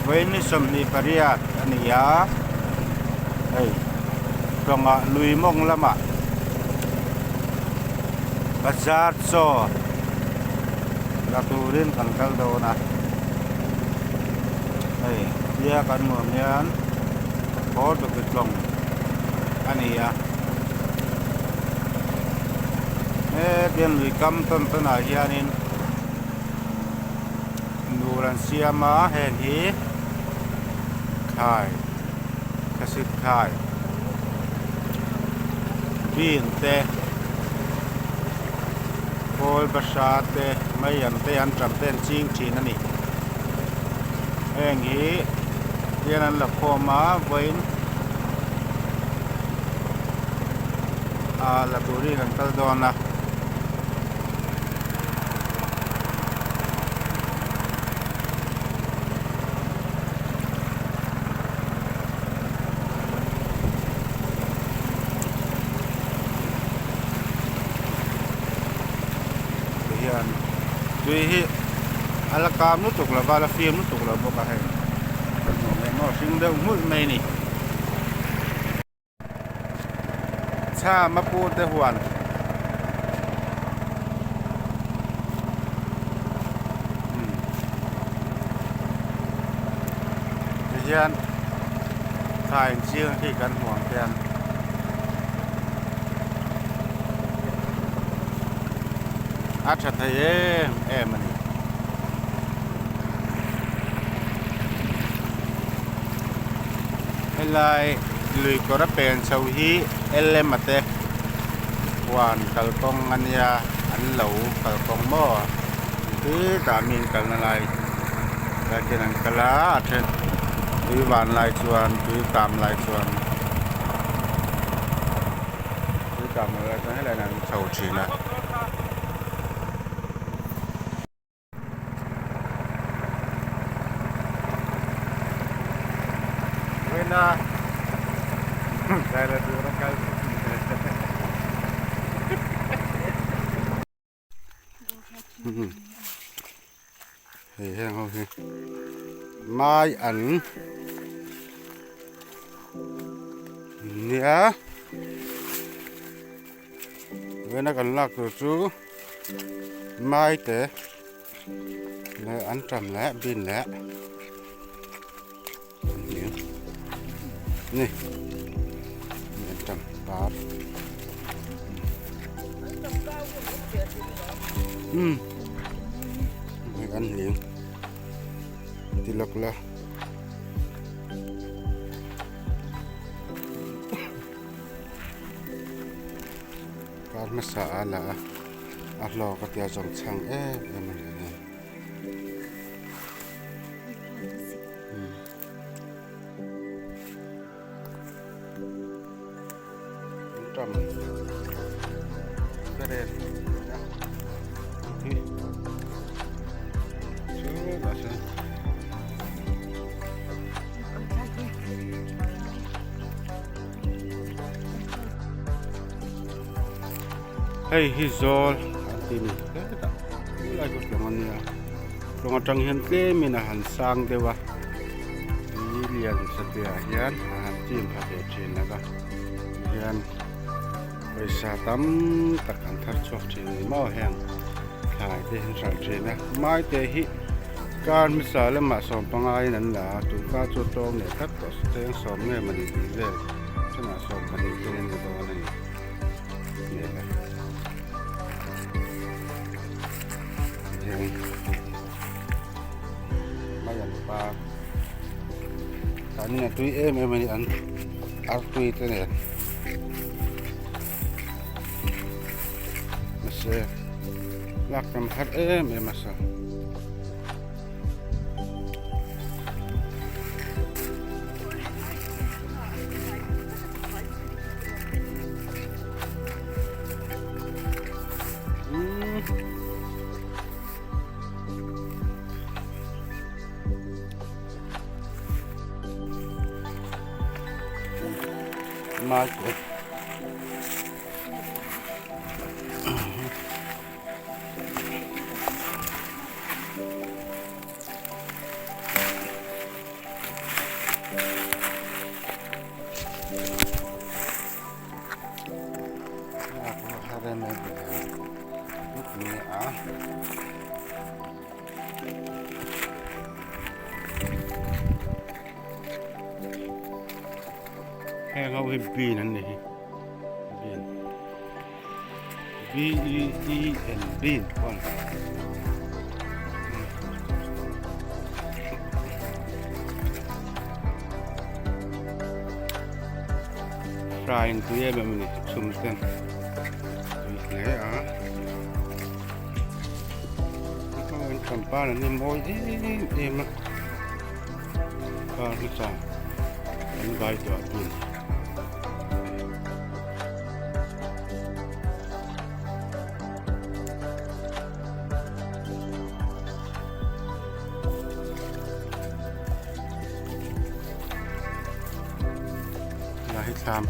Vawiin ni 28 a ni a, hei tawngah lui mawng lamah bazar chaw la turin kan kal dawn a, hei tia kan nuam hian Kawltupi tlawng a ni a, hetiang lui kam tawn tawn ah hianin. Nur an siam a heng hi thlai thlasik thlai bean te kawl bahra te mai an te an tam te an ching thin a ni heng hi hian an la khawm a vawiin ah la turin an kal dawn a. Hian tui hi a la kam lutuk lo va a la fim lutuk lo bawk a hei kan hmuh ang hian maw hring deuh nghulh mai a ni. Chham a pu te huan tihian thlai inching khi kan hmu ang khian a tha thei em em a ni. Helai lui kawr a pen chho hi lm a te huan kalkawng a nia an lo kalkawng maw titah mi an kalna lai lai khian an kal a a then tui van lai chuan tui kam lai chuan tui kam lai chuan helai ah an chho thin a. Wena Zaila tura kal Hei heng ho hi mai an nia Vena kan lak tur chu mai te leh an tam leh bin leh an hniang ni an tam par um hei an hniang ti lawk la. Kar hmasa a la a a hlawk a tia zawng chhang em em a ni a Tram Karen Chu la sen Hei hi zawl an ti ni hetah helai chu tlawng a nia tlawng atang hian tlemin a han sang deuh a ni lian satliah hian a han chim pha ve thin lo va tihian pawisa tam tak an thar chhuak thin a ni maw heng thlai te hi an hralh thin a maite hi kar hmasa lamah sawmpangain an la a tun kar chu a tawng leh tlat tawh cheng sawm nge mawni tih vel chungah 12 ten an la dawn a ni hmel a heng mai an par tah a tui em em a ni an artui te nen mahse lak tam har em em a sa. Mai a. Heng ho hi bean an ni hi bean b e e n bean pawh fry in tui em em a ni chhum ten tui hle a pangpar an ni mawi em em a kar hmasa an vai tawh a tun. Lai hi thlam.